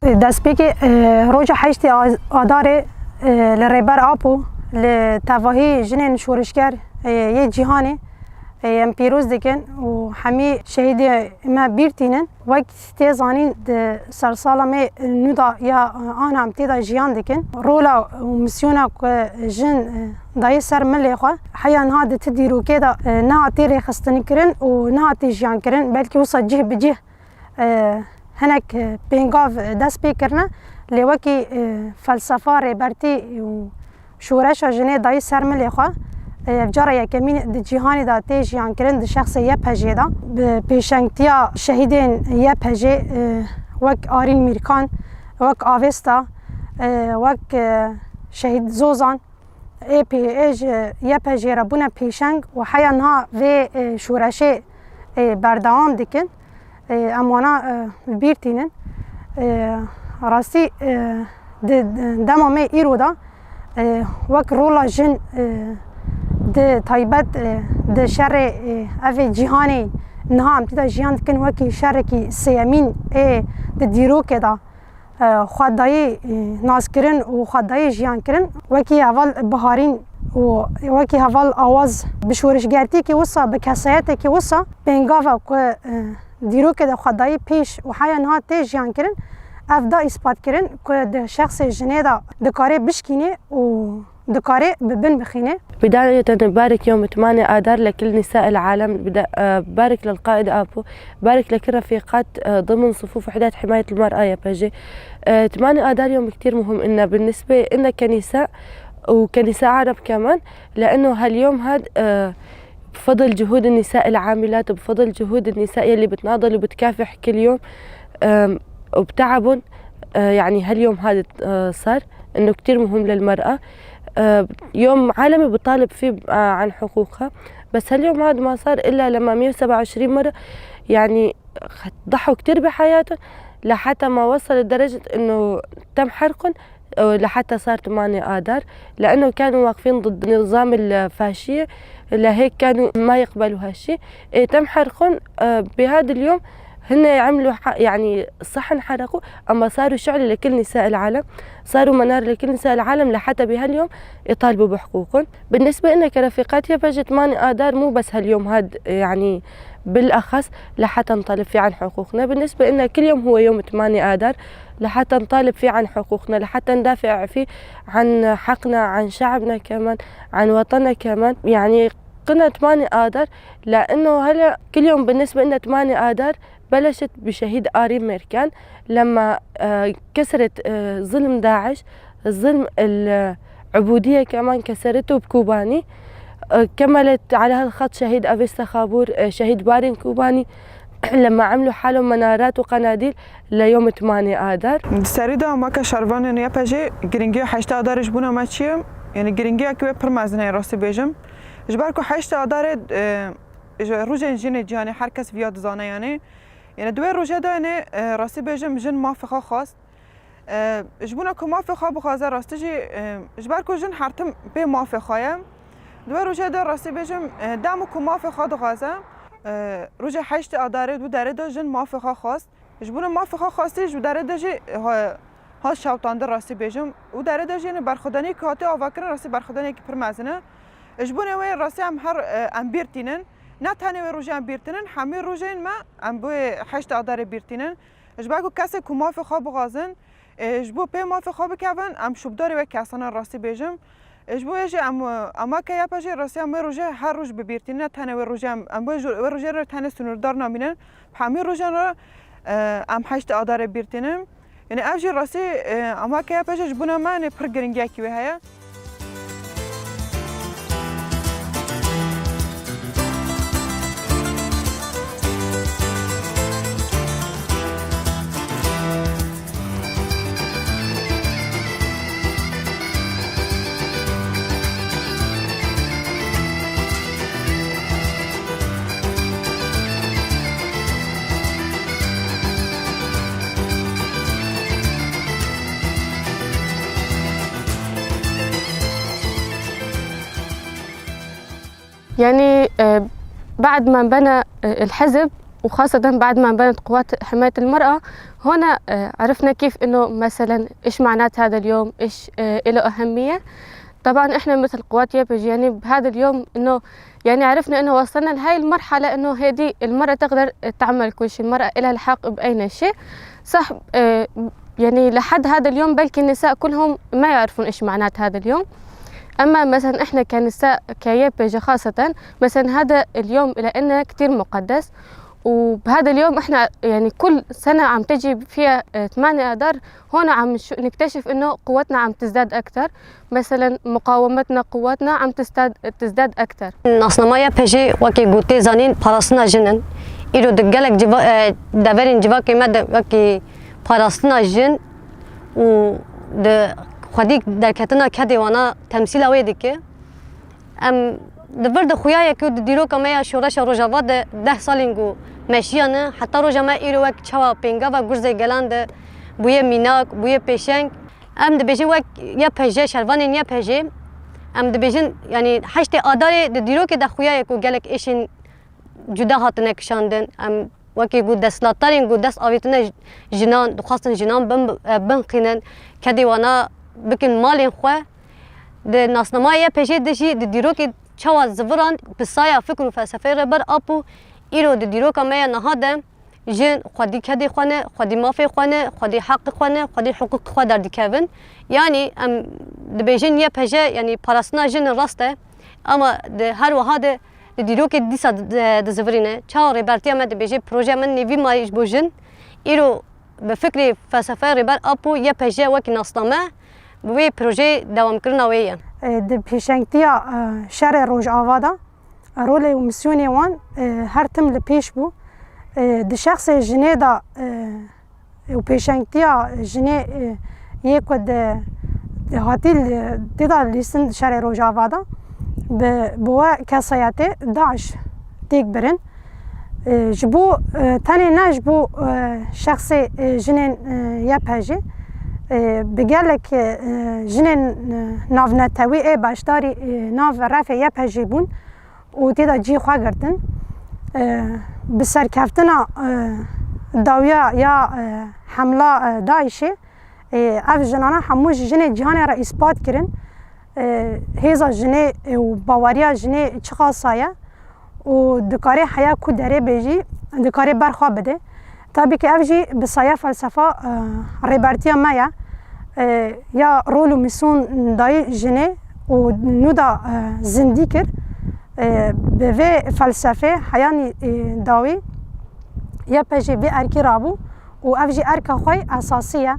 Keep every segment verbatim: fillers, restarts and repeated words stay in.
Destpêkê, e, roja heştê A-, Adarê, e, li Rêber Apo, li tevahî jinên şorişger, e, yê cîhanê, e, em pîroz dikin û hemî şehîdê me bîr tînin. Wek tê zanîn, di sersala me nû de ya, e, ana em tê de jiyan dikin. Rola û misyona ku jin, e, dayê ser milê xwe, heya niha di ti dîrokê de, e, nehatê rêxistinkirin û nehatê jiyankirin, belkî wisa cih bi cih e, hinek, e, pêngav, e, dest pê kirine, lê wekî, e, felsefa rêbertî û şoreşa jinê dayî ser milê xwe, e, ev cara yekemîn di cîhanê de tê jiyankirin di şexsê Y P J'ê de. Bi pêşengtiya şehîdên Y P J'ê, e, wek Arîn Mîrkan, wek Avesta, e, wek, e, şehîd Zozan, ê pê, ê ji Y P J'ê re bûne pêşeng û heya niha vê, e, şoreşê, e, berdewam dikin. E, em wana, e, bi bîr tînin. E, rastî, e, di, di dema me îro de, e, wek rola jin, e, di taybet, e, di şerê, e, evê cîhanê niha em tê de jiyan dikin wekî şerekî sêyemîn ê di dîrokê de e, xwedayî, e, naskirin û xwedayî jiyankirin, wekî heval Biharîn û wekî heval Awaz bi şorişgertiyekî wisa, bi kesayetekî wisa pêngava ku, e, dîrokê de xwedayî pêş û heya niha tê jiyankirin, ev da îspat kirin ku di şexsê jinê de dikare bişkîne û dikare bi bin bixîne. بداية، بارك يوم ثمانية آذار لكل نساء العالم. بدا-، آه، بارك للقائد آبو، بارك لكل رفيقات، آه، ضمن صفوف وحدات حماية المرأة يا بيجي. آه، ثمانية آذار يوم كتير مهم إلنا بالنسبة إلنا كنساء وكنساء عرب كمان، لأنه هاليوم هاد، آه، بفضل جهود النساء العاملات وبفضل جهود النساء يلي بتناضل وبتكافح كل يوم، آم، وبتعبن، آه، يعني هاليوم هاد، آه، صار إنه كتير مهم للمرأة. آه، يوم عالمي بطالب فيه، آه، عن حقوقها، بس هاليوم هاد ما صار إلا لما مية وسبعة وعشرين مرة، يعني، ضحوا كتير بحياتهم لحتى ما وصل لدرجة إنه تم حرقهم، آه، لحتى صار ثمانية آذار، لأنه كانوا واقفين ضد النظام الفاشية، لهيك كانوا ما يقبلوا هالشي. إيه، تم حرقهم، آه، بهذا اليوم هن عملوا ح-، يعني، صح انحرقوا، أما صاروا شعلة لكل نساء العالم، صاروا منار لكل نساء العالم لحتى بهاليوم يطالبوا بحقوقهم. بالنسبة إلنا كرفيقات يا بيجي، ثمانية آذار مو بس هاليوم هاد، يعني، بالأخص لحتى نطالب فيه عن حقوقنا. بالنسبة إلنا كل يوم هو يوم ثمانية آذار لحتى نطالب فيه عن حقوقنا، لحتى ندافع فيه عن حقنا، عن شعبنا كمان، عن وطننا كمان. يعني، قلنا ثمانية آذار لأنه هلأ كل يوم بالنسبة إلنا ثمانية آذار بلشت بشهيد آرين ميركان لما، آه، كسرت، آه، ظلم داعش، الظلم العبودية كمان كسرته بكوباني. آه، كملت على هالخط شهيد أفيستا خابور، آه، شهيد بارين كوباني، لما عملوا حالهم منارات وقناديل ليوم ثمانية آذار. Di serî de maka şervanên Y P J'ê giringiya heştê Adarê ji bona me çi ye? Yani giringiya ki wê pir mezin heye, rastî bêjim. Ji ber ku heştê Adarê, e, ji rojên jinê cîhanê her kes viya dizane yani. Yani di wê rojê de yani, e, rastî bêjim jin mafê xwe xwest. E, ji bona ku mafê xwe bixwaze rastî jî, e, ji ber ku jin her tim pê mafê xwe ye. Di wê rojê de rastî bêjim, e, dema ku mafê xwe dixwaze, e, rojê heştê Adarê di derê de jin mafê xwe xwest. Ji bona mafê xwe xwestî ji derê de jî, e, hat şewtandin rastî bêjim. Û derê de jî, yani, berxwedaniyek hatiye avakirin, rastî berxwedaniyekî pir mezin e. Ji bona wê rastî em her, e, em bîr tînin. Ne tenê wê rojê em bîr tînin, hemî rojên me em bi wê heştê Adarê bîr tînin. Ji ber ku kesê ku mafê xwe bixwazin, e, ji bo pê mafê xwe bikevin, em şûbdarê wê kesan in, rastî bêjim. E, ji bo yê jî em, e, em weke Y P J'ê rastî em wê rojê her roj bi bîr tînin, ne tenê wê rojê em, em wê jo-, wê rojê re tenê sînordar namînin. Bi hemî rojan re, e, em heştê Adarê bîr tînin. Yani ev jî rastî, e, em weke Y P J'ê ji bona me, yani, pir giringiyekî wê heye. يعني، آه، بعد ما انبنى، آه، الحزب، وخاصة بعد ما انبنت قوات حماية المرأة، هنا، آه، عرفنا كيف إنه مثلًا إيش معنات هذا اليوم، إيش، آه، إله أهمية. طبعًا إحنا مثل قوات يابج، يعني، بهذا اليوم إنه، يعني، عرفنا إنه وصلنا لهاي المرحلة إنه هيدي المرأة تقدر تعمل كل شيء، المرأة إلها الحق بأي شيء. صح، آه، يعني، لحد هذا اليوم بلكي النساء كلهم ما يعرفون إيش معنات هذا اليوم. أما مثلًا إحنا كنساء كيابج خاصة، مثلًا هذا اليوم إلى إنه كتير مقدس، وبهذا اليوم إحنا يعني كل سنة عم تجي فيها، آه، ثمانية آذار، هون عم نشو-، نكتشف إنه قوتنا عم تزداد أكتر، مثلًا مقاومتنا، قوتنا عم تستاد-، تزداد أكتر. Nasnama YPJ wekî ku tê zanîn parastina jin in. Îro di gelek civa-, e, deverên civakê me de wekî parastina jin û di xwedî derketina kedê wana temsîla wê dike. Em di vir de xuya ye ku di dîroka me ya şoreşa Rojava de deh salên ku meşiyane, heta roja me îro wek çawa pêngava gurzê gelan de bûye mînak, bûye pêşeng. Em dibêjin wek YPJ, şervanên YPJ, em dibêjin, yanî heştê Adarê di dîrokê de xuya ye ku gelek êşên cuda hatine kişandin. Em wekî ku desthilatdarên ku dest avêtine j-, jinan, dixwastin jinan bin, e, binqînin, kedê wana bikin malên xwe. Di nasnamaya YPJ de jî di dîrokê çawa ziviran bi saya fikr û felsefeyê Rêber Apo, îro di dîroka me ya niha de jin xwedî kedê xwe ne, xwedî mafê xwe ne, xwedî heqê xwe ne, xwedî hiqûqê xwe derdikevin. Yanî em dibêjin YPJ, yanî parastina jin rast e, ama di her wiha de di dîrokê dîsa di-, dizivirîne. Çawa Rêbertiya me dibêje, projeya me nêvî mayî ji bo jin, îro bi fikrê felsefeya Rêber Apo YPJ wekî nasname bi wê projeyê dewamkirina wê ye. E, di pêşengtiya, e, şerê Rojava de, e, rolê û misyonê wan, e, her tim li pêş bû. E, di şexsê jinê de, e, û pêşengtiya jinê, e, yê ku di, di hatî li, tê de lîstin şerê Rojava de bi, bi we kesayetê DAIŞ têk birin. E, ji bo, e, tenê ne ji bo, e, şexsê, e, jinên, e, YPJ, e, bi gelek, e, jinên, e, navnetewî ê beşdarî, e, nav refê YPJ bûn û tê de cî xwe girtin. E, bi serkeftina, e, dawiya ya, e, hemla, e, DAIŞê, e, ev jinana hemû ji jinê cîhanê re îspat kirin. E, hêza jinê, e, û baweriya jinê çiqasa ye û dikare heya ku derê bê jî dikare berxwe bide. Tabî ki ev jî bi saya felsefa, e, Rêbertiya me ye. E, ya rol û misyon dayî jinê û nû da, e, zindî kir. E, bi vê felsefê heyanî, e, dawî YPJ vê erkî rabû û ev jî erka xwe esasî ye,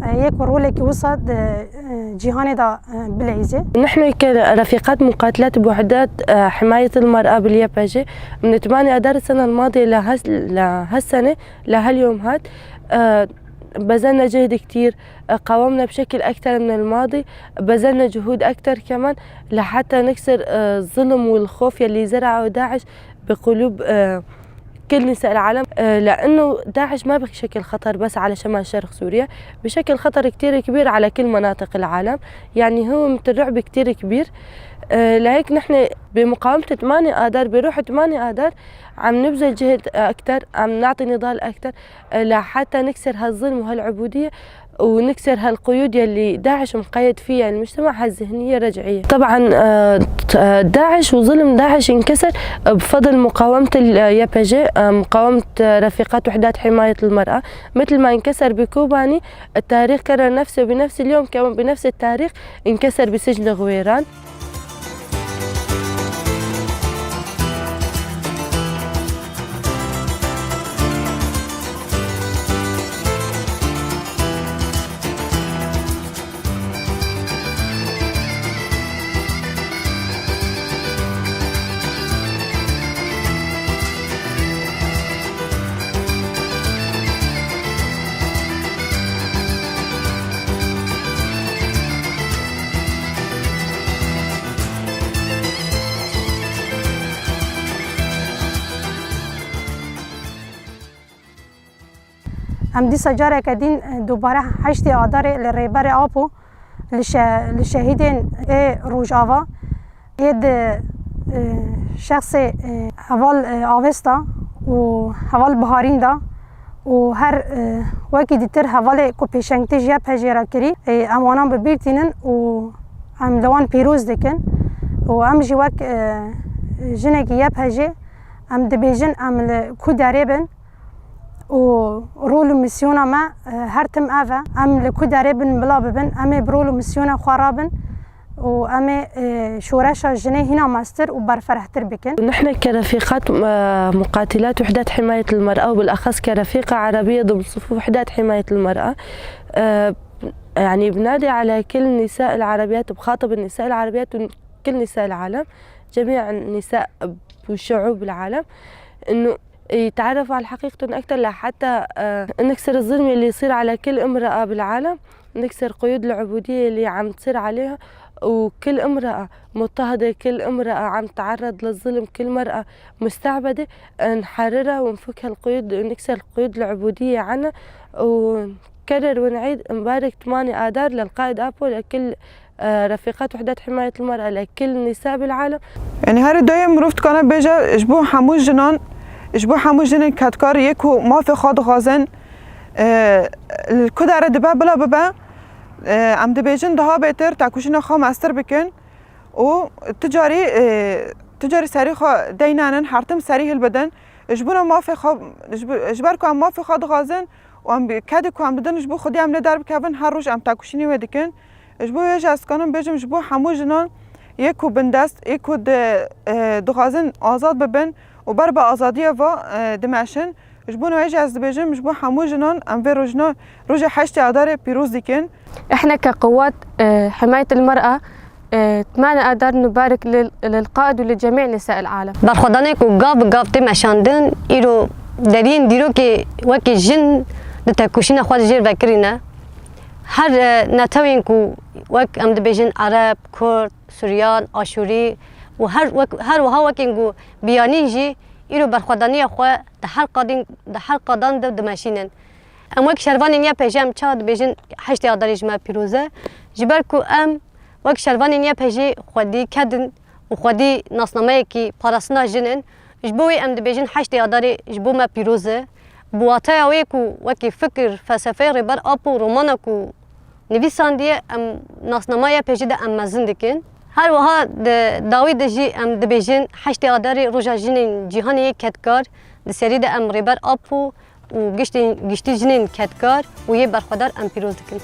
e, yê ku rolekî wisa di, e, cîhanê de, e, bileyzê. نحن كرفيقات مقاتلات بوحدات، آه، حماية المرأة باليابجة، من ثمانية آذار السنة الماضية لهس-، لهالسنة، لهاليوم هاد، آه، بذلنا جهد كتير، آه، قاومنا بشكل أكتر من الماضي، بذلنا جهود أكتر كمان لحتى نكسر، آه، الظلم والخوف يلي زرعه داعش بقلوب، آه، كل نساء العالم، آه، لأنه داعش ما بشكل خطر بس على شمال شرق سوريا، بشكل خطر كتير كبير على كل مناطق العالم. يعني هو متل رعب كتير كبير. آه، لهيك نحن بمقاومة ثمانية آذار، بروح ثمانية آذار، عم نبذل جهد أكتر، عم نعطي نضال أكتر، آه، لحتى نكسر هالظلم وهالعبودية. ونكسر هالقيود يلي داعش مقيد فيها المجتمع، هالذهنية الرجعية. طبعًا، آه، آه، داعش وظلم داعش انكسر بفضل مقاومة ال-، آه، يا بي جي، آه، مقاومة، آه، رفيقات وحدات حماية المرأة. متل ما انكسر بكوباني، التاريخ كرر نفسه بنفس اليوم، كمان بنفس التاريخ انكسر بسجن غويران. Em dîsa careke din, e, dubare heştê Adarê li Rêberê Apo, li şe-, li şehîdên ê Rojava, yê di, e, şexsê, e, heval, e, Avesta û heval biharîn de û her, e, wekî dîtir hevalê ku pêşengtî ji Y P G re kirî, e, em wanan bi bîr tînin û em li wan pîroz dikin û em jî wek, e, jinekî Y P G em dibêjin em li ku derê bin û rol û misyona me, e, her tim ev e. Em li ku derê bin bila bibin, em ê bi rol û misyona xwe rabin û em ê, e, şoreşa jinê hîna mestir û berferehtir bikin. نحن كرفيقات، آه، مقاتلات وحدات حماية المرأة، وبالأخص كرفيقة عربية ضمن صفوف وحدات حماية المرأة، آه، يعني بنادي على كل النساء العربيات، بخاطب النساء العربيات وكل نساء العالم، جميع النساء وشعوب العالم، إنه يتعرفوا على حقيقتهم أكتر لحتى، آه، نكسر الظلم اللي يصير على كل امرأة بالعالم، نكسر قيود العبودية اللي عم تصير عليها، وكل امرأة مضطهدة، كل امرأة عم تعرض للظلم، كل مرأة مستعبدة، آه، نحررها ونفك هالقيود، نكسر قيود العبودية عنها، ونكرر ونعيد نبارك ثمانية آذار للقائد آبو، لكل آه، رفيقات وحدات حماية المرأة لكل النساء بالعالم. یعنی، her dayê mirov dikane bêje ji bo hemû jinan, ji bo hemû jinên kedkar yê ku mafê xwe dixwazin, e, li ku derê dibe bila bibe, e, em dibêjin daha bêtir tekoşîna xwe mestir bikin û tu carî, e, tu carî serî xwe deynenin, her tim serî hilbidin. Ji bona mafê xwe, ji bo, ji ber ku em mafê xwe dixwazin û em bi, kedê ku em didin ji bo Xwedê em lê derbikevin, her roj em tekoşînê wê dikin. Ji bo wê jî ez dikanim bêjim ji bo hemû jinan yê ku bindest, yê ku di, e, dixwazin azad bibin û ber bi azadiya ve, e, dimeşin. Ji bo wê jî ez dibêjim ji bo hemû jinan em vê rojna, roja heştê Adarê pîroz dikin. احنا كقوات، آه، حماية المرأة، آه، ثمانية آذار نبارك لل-، للقائد ولجميع نساء العالم. Berxwedanê ku gav bi gav tê meşandin, îro deriyên dîrokê wekî jin di tekoşîna xwe de jêr vekirîne. Her, e, netewên ku wek em dibêjin Ereb, Kurd, Suryan, Aşûrî û her wek, her wiha wekên ku biyanîn jî îro berxwedaniya xwe di her qadên, di her qadan de dimeşînin. Em wek şervanên Y P G em çawa dibêjin heştê Adarê ji me pîroz e? Ji ber ku em wek şervanên Y P G xwedî ked in û xwedî nasnameyekî parastina jin in. Ji bo wê em dibêjin heştê Adarê ji bo me pîroz e. Bi wataya wê ku wekî fikir, felsefeyê Rêber Apo, romana ku nivîsandiye, em nasnama Y P G de em mezin dikin. Her wiha di dawî de jî em dibêjin heştê Adarê roja jinên cîhanê yê kedkar, di serî de em Rêber Apo û giştî, giştî jinên kedkar û yê berxwedar em pîroz dikin.